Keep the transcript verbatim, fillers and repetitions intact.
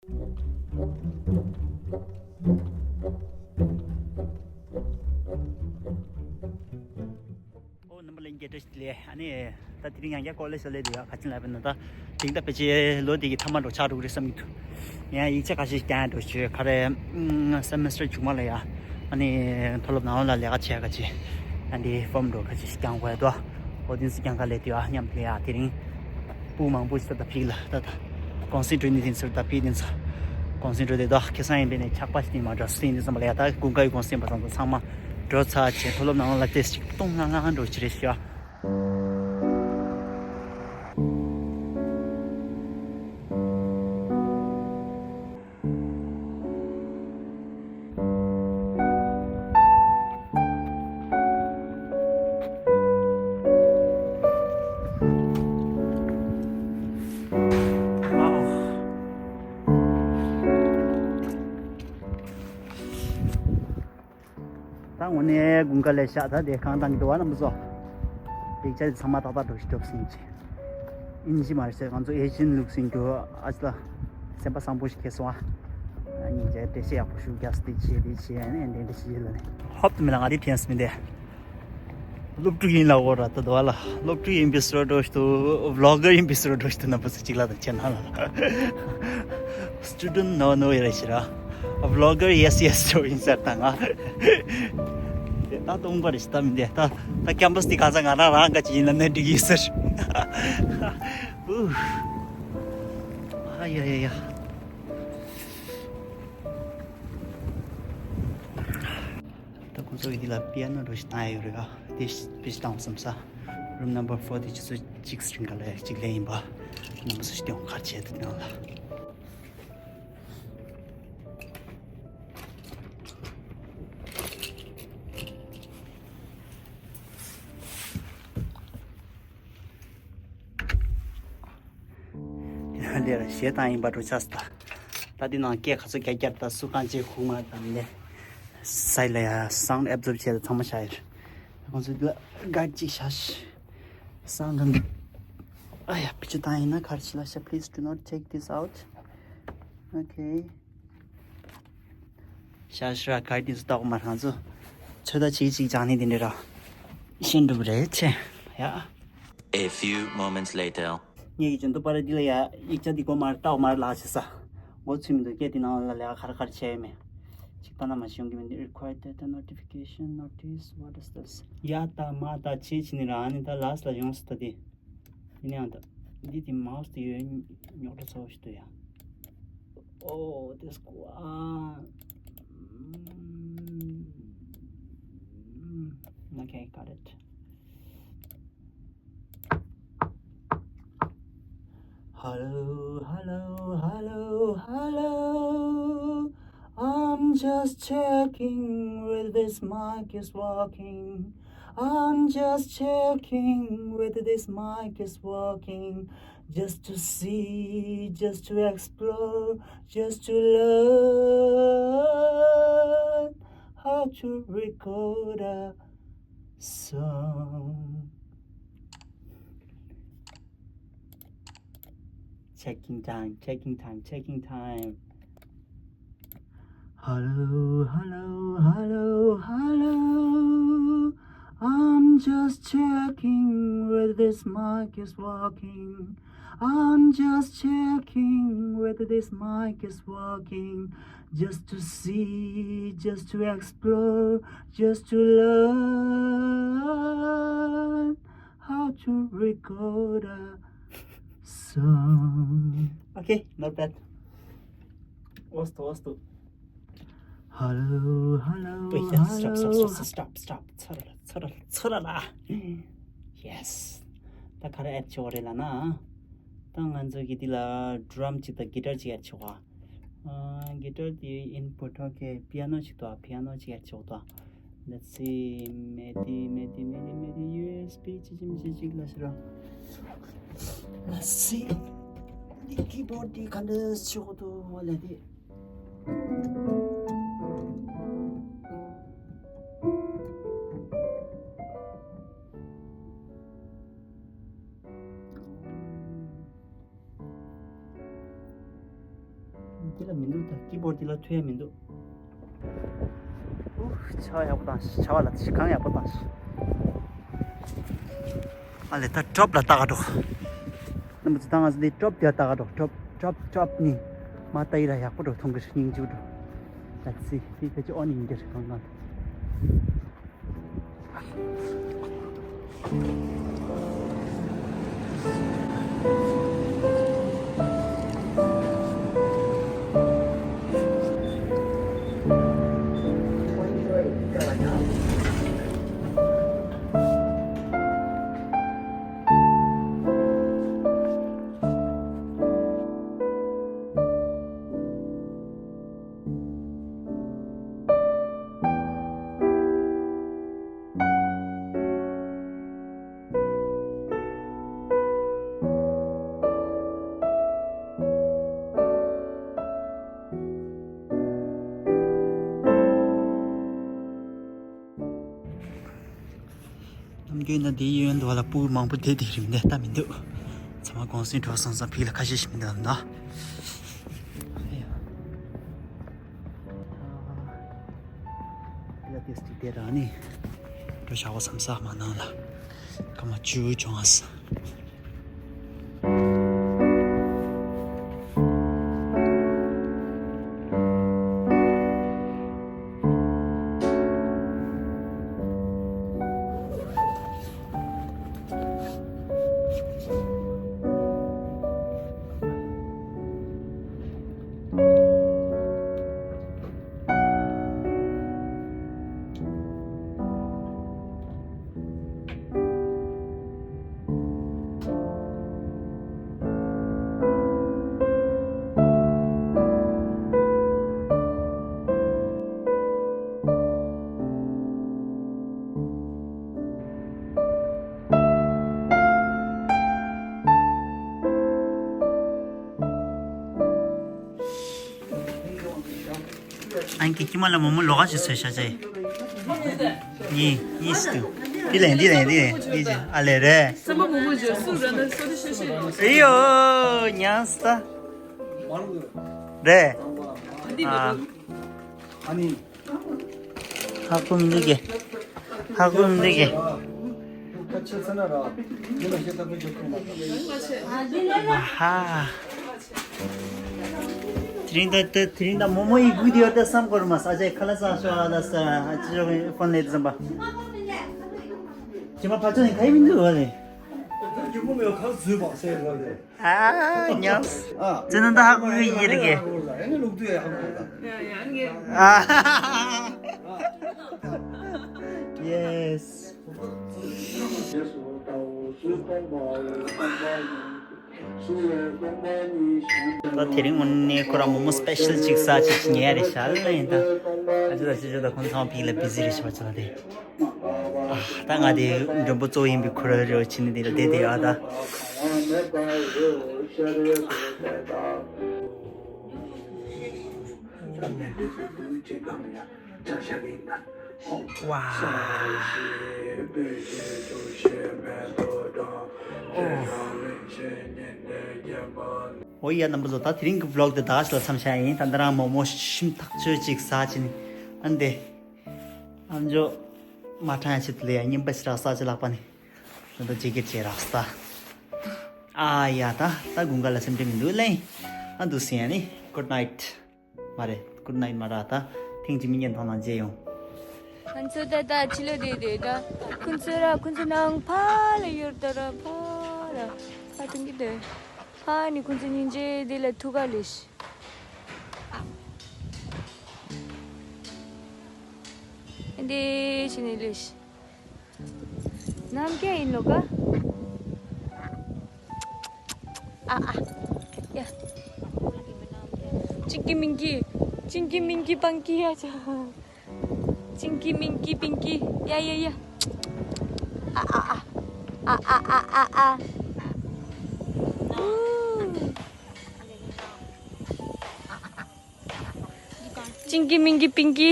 ཨོ། རྣམ་པ་ལྷན་རྒྱས་བཀྲ་ཤིས་བདེ་ལེགས། ཨ་ནི་ད་དེ་རིང་ཡང་བསྐྱར་ཀོ་ལེ་ཇི་ལ་སླེབས་ཡོད། ག་ཅི་ལབ་ན་ད་དེང་ད་ཕལ་ཆེར་ལོ་འདི་གི་ཐ་མ་འདྲ་ཆགས་འགྲོ་གི་རེད་བསམ་གྱི་འདུག་ཡང་ཡིག་ཆ་ཁ་ཤས་རྒྱག་འགྲོ་བྱོས། ག་རེ། སེ་མེ་སི་ཊར་མཇུག་མ་ལ་ཡ། ཨ་ནི་མཐོ་སློབ་ནང་ལོགས་ལ་ལས་ཀ་བྱེད་ཁ་ཅིག་ཨ་འདི་ཕོམ་འདྲ་ཁ་ཅིག་རྒྱག་དགོས་འདུག་ཨོ་དེ་ཚོ་རྒྱག་ག་སླེབས་དུས་ཨ་མཉམ་དུ་ཡ་དེ་རིང་སྤུ་མང་པོ་ཞིག་ད་ད་ཕིག་ལ་ད་ད་གུང་སེང་སྤྲོད་ནི་དེ་ཚོར་ད་ཕིག་དེ་ཚོ་གུང་སེང་སྤྲོད་དེ་ད་ཁེ་བཟང་ཡིན་པས་ནས་ཆག་པ་ཞིག་དེ་མ་འགྲོ་སེང་དེ་ཚོ་མ་ལ་ཡ། ད་དགུན་ཁ་ཡི་གུང་སེང་པ་ཚང་ཚང་མ་འགྲོ་ཚར་བྱས་མཐོ་སློབ་ནང་ལོགས་ལ་ཏེ་ཞིག་སྟོང་ལྷང་ལྷང་འགྲོ་ཅི་རེད་ཤག་ད་དངོས་གནས་དགུན་ཁ་ལས་ཤག་ད་དེ་གང་བཏང་གི་འདུག་བ་རྣམ་པ་ཚོ། ལེགས་ཆ་དེ་ཚང་མ་ཏག་ཏག་འགྲོ་ཞིག་འགྲོ་ཟིན་ཅི། ཨིན་ཇི་མ་རེད་ཟེར། ང་ཚོ་ཨེ་ཤི་ཡན་ལུགས་ཟིན་རྒྱུ་ཨ་ཙི་ལ་སེམས་པ་བཟང་པོ་ཞིག་ཁེལ་སོང་ཨ། སྙིང་རྗེ། འགྲེལ་བཤད་ཡག་པོ་ཞུ་རྒྱག་སྟེ་བྱེད་དེ་བྱེད་ནས་འདྲེ་འདྲེ་བྱེད་ལ་ནི། ཧོབ་ཏུ་མི་ལ་ང་དེ་ཕན་སི་མི་འདེ། སློབ་ཕྲུག་ཡིན་ལ་འོ་ར་ད་དོ་བ་ལ། སློབ་ཕྲུག་ཡིན་པའི་སྲོལ་འགྲོ་ཞིག་ཏུ་བི་ལོག་གར་ཡིན་པའི་སྲོལ་འགྲོ་ཞིག་ཏུ་རྣམ་པ་ཚོ་གཅིག་ལ་དང་ཁྱེད་ན་ལ། Student no no ཡ་རེ་ཞེ་ར། Vlogger yes yes ཅོ་ཡིན་ཟེར་ད་ང་། དེ་ད་སྟོང་པ་རེ་ཞིག་ད་མི་འདེ་ད། ད་ཁེམ་པ་སི་དེ་ག་ས་ང་རང་རང་ག་ཅི་ཡིན་ན་ནི་འགྲིག་ཡིན་ཟེར། ཨུ། ཨ་ཡ་ཡ་ཡ། ད་ཁོང་ཚོ་གི་འདི་ལ་པི་ཡ་ནོ་འདྲ་ཞིག་བཏང་ཡ་ཡོད་རེད་ཨ། དེ་ཞིག་བེད་སྤྱོད་བཏང་བསམ་ས། Room number four དེ་ཆུ་ཚོད་གཅིག་རིང་ག་ལ་ཡ་གཅིག་ལེན་ཡིན་པ། རྣམ་པ་ཚོ་ཞིག་སྟོན་ག་བྱས་དུ་ནང་ལ། དེ་ལ་གཞས་བཏང་ཡིན་པ་འགྲོ་ཆགས་སོང་། ད་འདི་ནང་སྐད་ག་ཚོད་རྒྱག་རྒྱབ་ད་སུ་གང་བྱེད་ཁུག་མ་དང་ལས། སའི་ལ་ཡ་སའུན་ཌི་ཨེབ་ཛོརབ་བྱས་ད་ཚང་མ་བཞག་ཡོད། ཁོང་ཚོ་འདི་ལ་གཱཌ་གཅིག་བཞག་ཤི། སའུན་ཌི་གང་འདི། ཨ་ཡ་བི་ཅུ་བཏང་ཡིན་ན་གར་ཕྱི་ལ་ཤ། Please do not take this out. Okay. ཤ་ཤ་ག་དེ་ཚོ་ལྟ་གོ་མ་རང་ཚོ་ཚོད་ལྟ་བྱེད་ཅིག་སྦྱང་ནི་དེ་འདྲ་ར་ཤེས་འགྲུབ་རེད་ཆེ་ཡ། A few moments later. ངེད་ཀྱི་ཇོན་ཏོ་པར་འདི་ལ་ཡ་ཡིག་ཆ་འདི་གོ་མར་ལྟ་གོ་མར་ལག་བྱེད་ས། ངོ་ཚུད་མི་འདུག་སྐད་འདི་ནང་ལ་ལས་ཀ་ག་རེ་ག་རེ་བྱས་ཡོད་མེད་ཅིག་ལྟ་ན་མ་ཤེས་ཡོང་གི་མི་འདུག Required data notification notice, what is this? ཡ་ད་མ་ད་ཅི་བྱེད་ནི་ར། ཨ་ནི་ད་ལགས་ལ་ཡོངས་སུ་ད་དེ། ཡིན་ཡང་ད། འདི་དེ་མའོ་སི་དེ་ཡོད་རྙོག་དྲ་ཚ་བོ་ཞིག་འདུག་ཡ། Oh, this one. Okay, got it. Hello, hello, hello, hello. I'm just checking with this mic is working. I'm just checking with this mic is working. Just to see, just to explore, just to learn how to record a song. Checking time, checking time, checking time. Hello, hello, hello, hello. I'm just checking whether this mic is working. I'm just checking whether this mic is working. Just to see, just to explore, just to learn how to record a song. Okay, not bad. Osto, osto. Hello, hello, stop, stop, hello. Stop, stop, stop, stop. ཚར་ལ་ཚར་ལ་ཚར་ལ། Yes. ད་ག་རེ་ཨེཌ་བྱེད་དགོས་རེད་ལབ་ན། ད་ང་ཚོ་གི་འདི་ལ་ཌི་རམ་གཅིག་དང་གི་ཊར་གཅིག་ཨེཌ་བྱེད་དགོས། ཨ། གི་ཊར་དེ་ཨིན་པུཊ། ཨོ་ཁེ། པི་ཡ་ནོ་གཅིག་འདུག་པི་ཡ་ནོ་གཅིག་ཨེཌ་བྱེད་དགོས་འདུག Let's see. མེ་དི་མེ་དི་མེ་དི་མེ་དི་ཡུ་ཨེས་བི་ཅི་ཅི་མི་ཅི་ཅིག་ལ་ཤི་ར། Let's see. འདི་ཀི་བོཌ་འདི་ག་འདྲ་ཞིག་འདུག་ལབ་དེ། འདི་ལ་མི་འདུག་ད་ཀི་བོར་ཌི་འདི་ལ་མཐུན་ཡ་མི་འདུག་ཨུ། ཆར་པ་ཡག་པོ་བཏང་ཤག་ཆར་པ་ལ་ཞིག་གང་ཡག་པོ་བཏང་ཤག་ཨ་ལས་ད་ཊོབ་ལ་ལྟ་ག་འགྲོ། རྣམ་པ་ཚོ་ད་ང་ཚོ་འདི་ཊོབ་དེ་ལ་ལྟ་ག་འགྲོ། ཊོབ་ཊོབ་ཊོབ་ནི་མ་ལྟ་ཡི་ར་ཡག་པོ་འགྲོ། མཐོང་གི་རེད། སྙིང་རྗེ་པོ་འགྲོ། ད་ཚི་དེ་ཕལ་ཆེར་ཨོ་ནི་ཡིན་གྱི་རེད། གང་གང་ནམ་རྒྱུན་ན་དེའི་གཡོན་དུ་བ་ལ་སྤུ་གུ་མང་པོ་དེ་དེ་རིང་ནས་ལྟ་མི་འདུག་ཚང་མ་གུང་སེང་འགྲོ་སོང་ཙང་ཕིག་ལ་ཁ་ཤས་ཤིག་མི་འདུག་ལ། ཨ་ཡ། ཨ་ཡ་དེ་སྟེ་དེ་རང་ནི་འགྲོ་བྱ་བ་མཚམས་བསགས་མ་གནང་ལ། སྐར་མ་བཅུ་བྱུང་ཨ་ས། ཨང་ཀི་ཀྱི་མ་ལ་མོ་མོ་ལོག་ག་ཞིག་བཟོས་ཤ་ཆེ། གཉིས་གཉིས་སུ། འདི་ལས་འདི་ལས་འདི་ལས་འདི་ཅི་ཨ་ལས་རེད། སེམས་པ་མོ་མོ་བརྗོད་སུ་ར་ན་སོ་དི་ཤེ་ཤེ་རེད། ཨེ་ཡོ་ཉང་སྟ། རེད། འདི་ཨ། ལ་ཨ་ནི། ཧ་གོ་མི་འདུག་གས། ཧ་གོ་མི་འདུག་གས། ཨ་ཧ། དེ་རིང་ད་དེ་དེ་རིང་ད་མོ་མོ་ཡི་གུ་དེ་ཡོད་ད་བསམ་གོ་ར་མ་ས་ཅའི་ཁ་ལ་ས་ཤོ་ཨ་ལ་ས་ཨ་ཅི་ཕོན་ལས་ཙམ་པ། ཅི་མ་ཕ་ཆོ་ནི་ག་ཡི་མི་འདུག་བ་ལས། ཨ་ཉམས། ཙི་ནན་ད་ཧ་གོ་གི་ཡིན་རེད་གས། ཨ། Yes། ད་དེ་རིང་དངོས་གནས་ཁོ་རང་མོ་མོ་སི་པེ་ཤལ་ཅིག་ཟ་ཅིག་ཉེ་ཡ་རེད་ཤག་ལ་ཡིན་ད། ཨ་ཅོ་ད་ཅི་ཅོ་ད་ཁོང་ཚང་ཕིག་ལ་བི་ཟི་རེད་ཤག་ཅོ་ད་དེ། ཨ། ད་ང་དེ་མགྲོན་པོ་གཙོ་བོ་ཡིན་པའི་ཁོ་ར་རེ་བ་ཕྱིན་ནས་དེ་ལ་བསྡད་དེ་ཡོད་ད། ཝ། ཨོ་ཡ་རྣམ་པ་ཚོ། ད་དེ་རིང་གི་བི་ལོག་དེ་ད་ག་ཞིག་ལ་མཚམས་བཞག་ཡིན། ད་འདི་རང་མོག་མོག་ཞིམ་ཐག་ཆོད་ཅིག་ཟ་ཕྱིན་ཨ་འདི། ཨ་མཆོག་མ་ཕྲང་ཡ་ཆེད་དུ་ལས་ཡ་རྔན་པ་ཞིག་རག་ས་ཅི་ལག་པ་ནི། ད་ལྟ་ཇེ་ཀེ་ཊི་ཅིག་རག་ས། ཨ་ཡ་ད་ད་དགུན་ཁ་ལ་སེམས་ཁྲལ་མི་འདུག་ལེ། ཨ་འདུག་སེ་ཡ་ནི། Good night། མ་རེད། Good night་མ་ར་ད། ཐེངས་གཅིག་མི་ཉན་ཐང་ནང་མཇལ་ཡོང་། ང་ཚོ་ད་ད་ཕྱི་ལོགས་བསྡད་བསྡད་ད། ཁོང་ཚོ་ར་ཁོང་ཚོ་ནང་ཕ་ལ་ཡོད་ད་ར་ཕ་ར་ཕ་ཐུང་གི་དེ། ཕ་ནི་ཁོང་ཚོ་སྙིང་རྗེ་དེ་ལ་ཐུག་ག་ལེ་ཤི། འདི་ཕྱི་ནས་ལེ་ཤི། ནམ་རྒྱུན་ཡིན་ནོ་ག་ཨ་ཨ། ཡ། ཅིང་ཀི་མིང་ཀི། ཅིང་ཀི་མིང་ཀི་པང་ཀི་ཡ་ཆ། ཅིང་ཀི་མིང་ཀི་པིང་ཀི། ཡ་ཡ་ཡ། ཨ་ཨ་ཨ། ཨ་ཨ་ཨ་ཨ་ཨ། ཨུ། ཅིང་ཀི་མིང་ཀི་པིང་ཀི།